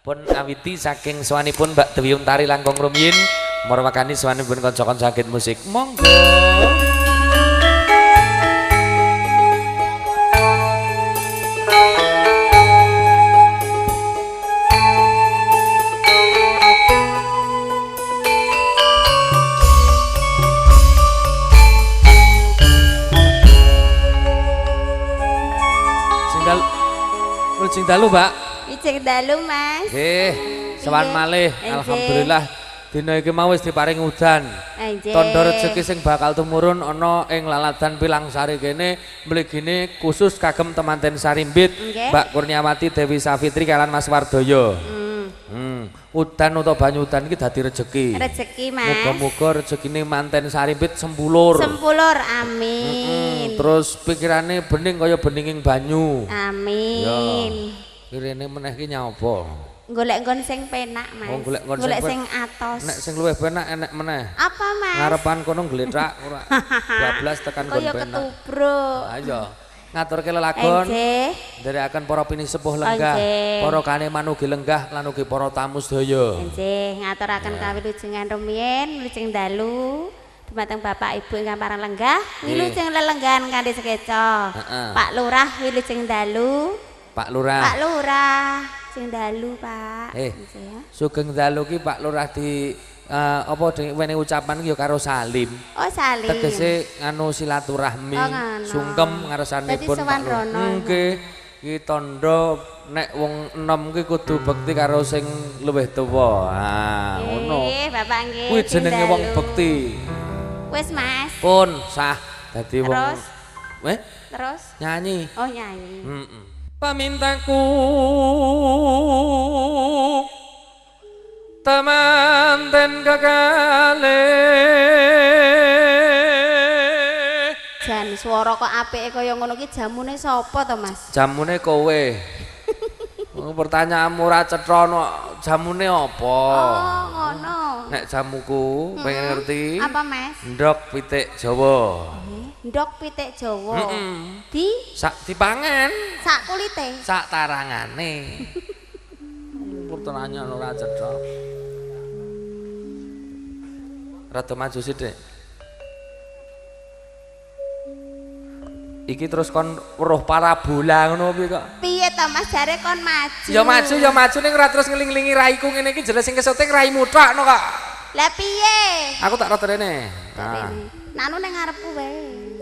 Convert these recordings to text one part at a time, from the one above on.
Pun awiti saking sowanipun Mbak Dewi Untari langkung rumiyin marwakani sowanipun kanca-kanca sakit musik. Monggo. Sing dalu, Mbak. Ijeng dalu, Mas. Nggih, sowan malih. Alhamdulillah dina iki mau wis diparing udan. Tandha rejeki sing bakal tumurun ana ing laladan Pilangsari kene mligine khusus kagem temanten Sarimbit, Mbak Kurniawati Dewi Safitri kalian Mas Wardoyo. Udan utawa banyu udan iki dadi rejeki. Rejeki, Mas. Muga-muga rejekine manten Sarimbit sempulur. Sempulur, amin. Terus pikirane bening kaya beninging banyu. Amin. Kirene meneh ki nyapa? Golek nggon sing penak, Mas. Oh, golek sing atos. Nek sing luwih penak enek meneh. Apa, Mas? Ngarepan kono glethak ora 12 tekan nggon penak. Kaya ketubruk. Ha iya. Ngaturke lelagon. Nderekaken para pinisepuh lenggah, para kaneman ugi lenggah lan ugi para tamu sedaya. Nggih, ngaturaken kawilujengan rumiyin, wilujeng dalu dumateng Bapak Ibu ingkang pareng lenggah, wilujeng lelenggahan kanthi sekeca. Pak Lurah wilujeng dalu. Pak Lurah. Pak Lurah, sing dalu, Pak. Sugeng dalu ki Pak Lurah di apa wene ucapan ki ya karo salim. Oh, salim. Tegese nganu silaturahmi, sungkem ngarsanipun Pak Lurah. Nggih, ki tandha nek wong enom ki kudu bekti karo sing luwih tuwa. Ha, ngono. Nggih, Bapak nggih. Kuwi jenenge wong bekti. Wis, Mas. Pun sah dadi wong. Terus. Terus nyanyi. Oh, nyanyi. Heeh. Pamintaku temanten kekale. Jan swara kok apike kaya ngono ki jamune sapa to, Mas? Jamune kowe. Pertanyaanmu ora cetha no, jamune apa? Oh, ngono. Nek jamuku pengen ngerti. Apa, Mas? Ndok pitik Jawa. Ndok pitik Jawa. Di sak dipangan. Sak kulite. Sak tarangane. Pertanyaan ora cetha. Rada maju sithik. Iki terus kon weruh parabola ngono piye kok? Piye to Mas jare kon maju? Ya maju ning ora terus ngeling-ngelingi raiku ngene iki jelas sing kesoting raimu tok no kok. Lah piye? Aku tak rada rene. Nah. Nanu ning ngarepku wae.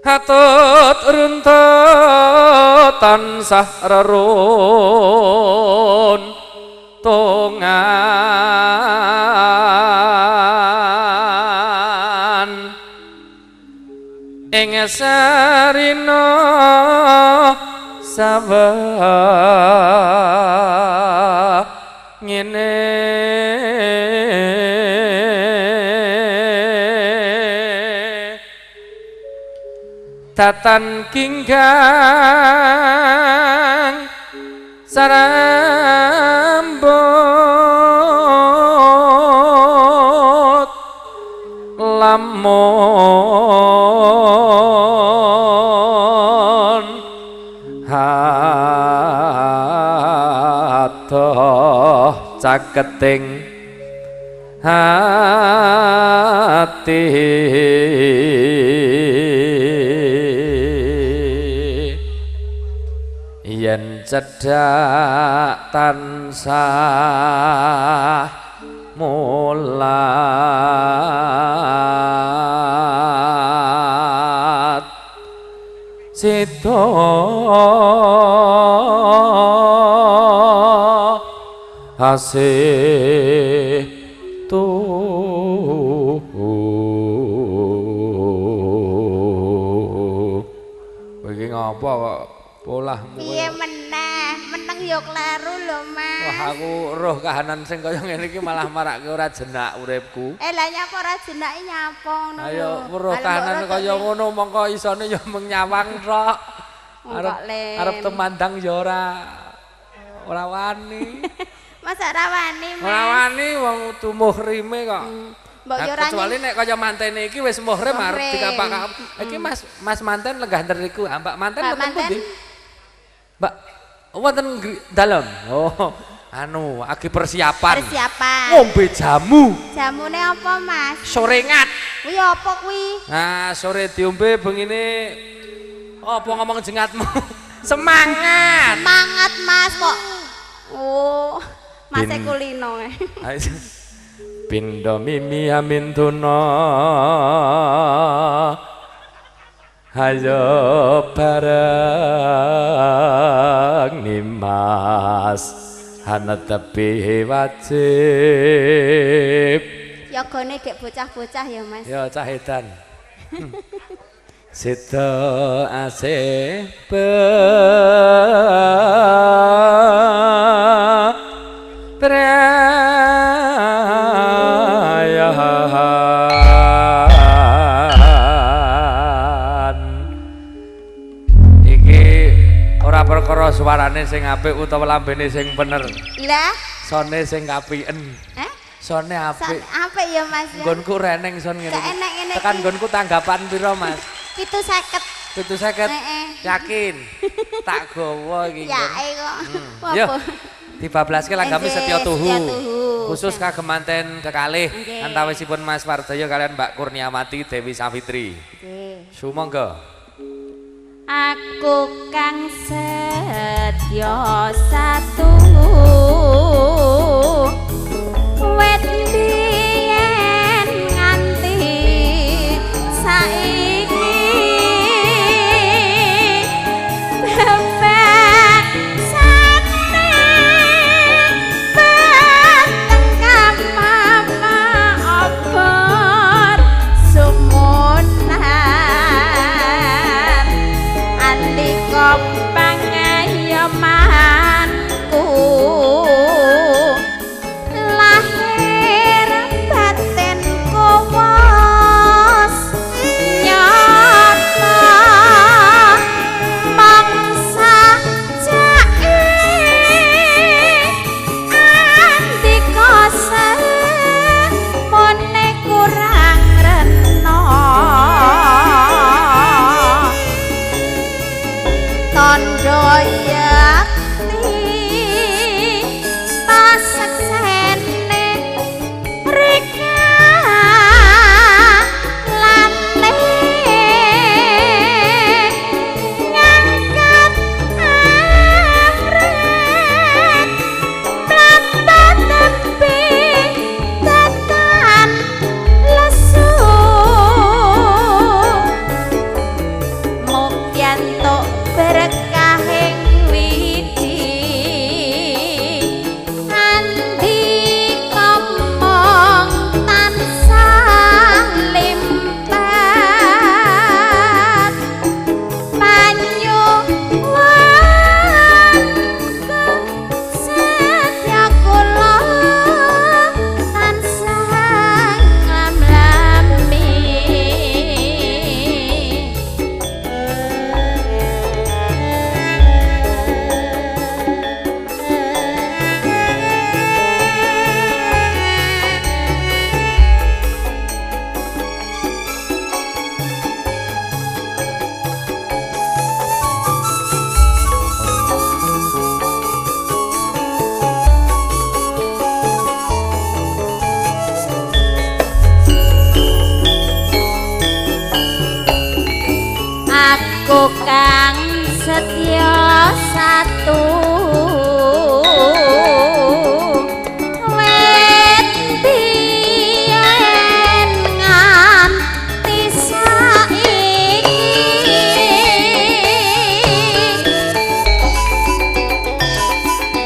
Hatut runtut tansah rerun tungan ing sarina sawa ngene tatan kinggang sarambut lamun hatoh caketing hati yen cedhak tansah mulat sida asih tuhu. Iki ngapa kok polahmu? Piye meneh? Meneng ya kleru lho, Mas. Wah, aku roh kahanan sing kaya ngene iki malah marake ora jenak uripku. Lah nyapa ora jenake nyapa ngono lho. Ayo weruh kahanan kaya ngono mongko isone ya mung nyawang tok. Arep temandang ya ora wani. Masa ora wani, Mas? Ora wani wong tumuh rime kok. Mbok yo ora kecuali nek kaya mantene iki wis muhrim arep dikapak. Iki Mas manten lenggah nderiku. Mbak manten wonten pundi? Mbak wonten dalem. Oh, Anu, agi persiapan. Persiapan. Ngombe jamu. Jamune apa, Mas? Sorengat. Kuwi apa kuwi? Nah, sore diombe bengine apa ngomong jengatmu? Semangat. Semangat, Mas kok. Oh, Mas kulino. Pindo mimi amin tuna. Hayo bareng nimas hanetepi wajib. Yogane gek bocah-bocah ya, Mas. Ya cah edan. Sida asih prayan. Iki ora perkara suarane sing apik utawa lambene sing bener. Lah, sone sing kapiken. Eh? Sone apik. Sone apik ya, Mas. Nggonku reneng son ngene iki. Tekan nggonku tanggapan pira, Mas? 750. 750. Heeh. Yakin. Tak gawa iki. Ya kok. Yo. Dibablaske langgami Setya Tuhu. Khusus kagem manten kekalih antawisipun Mas Wardoyo kalian Mbak Kurniawati Dewi Safitri. Nggih. Sumangga. Aku kang setya satu wet biyen nganti saiki bebek sate peteng kamama obor sumunan andika pangayomanku lahir batinku wis nyata mangsa jae andika semone kurang rena tandha yakti paseksene rika lane ngangkat amret mlambat tepi tetan lesu mugi entuk berkahing widi andika mung tansah limpah panyuwun setya kula tansah nglamlami. Aku kang setya satu wet biyen nganti saiki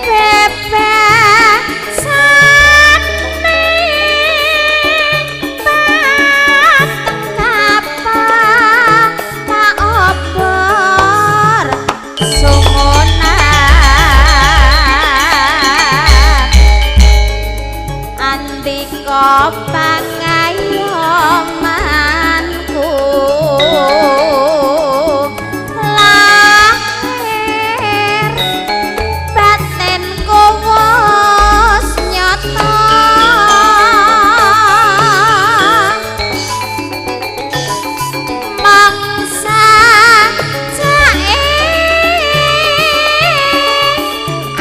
bebek sate pateng kapal tak obor sungunan andika pangayomanku lahir batinku wis nyata mangsa jae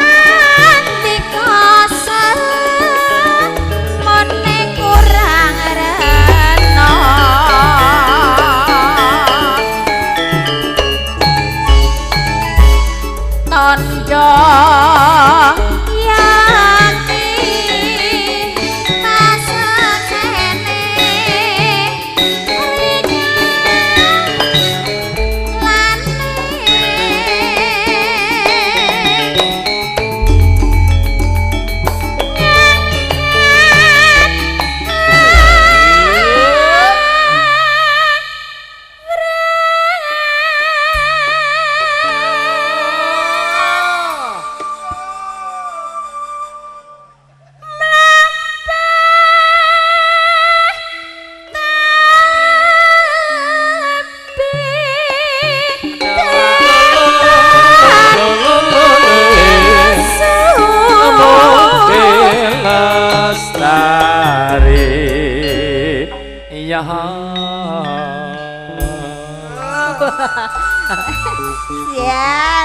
andika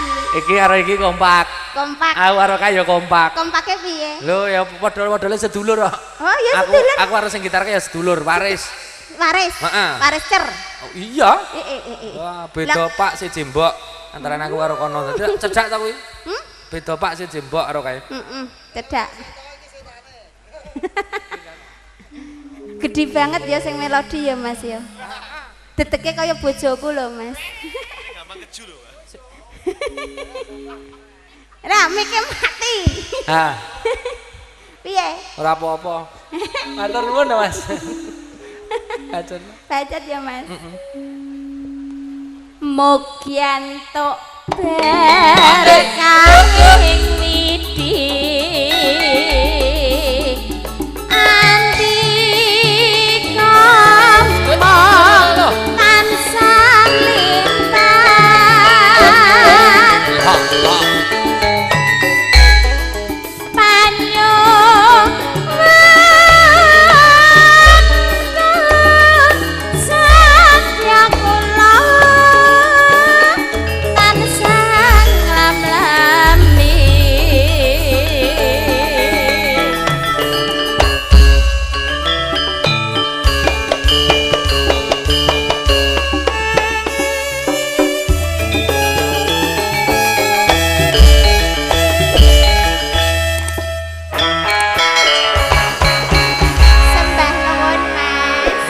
Jan. Iki karo iki kompak. Kompak. Aku karo kae ya kompak. Kompake piye? Lho ya padha-padhane sedulur kok. Oh ya sedulur. Aku karo sing gitar ya sedulur, waris. Waris. Heeh. Waris cer. Oh, iya. Wah, beda Pak siji mbok antarané aku karo kono. Dadi cedak ta kuwi? Hmm? Beda Pak siji mbok karo kae. Heeh, cedak. Gede banget ya sing melodi ya Mas ya. Deteke kaya bojoku lho Mas. Gampang keju lho. Lah mike mati. Hah. Piye? Ora apa-apa. Matur nuwun ya Mas. Bacot. Bacot ya Mas. Mugi entuk berkah ing widi. Andika tansah lintang.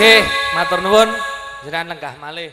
Nggih, matur nuwun jenengan lenggah malih.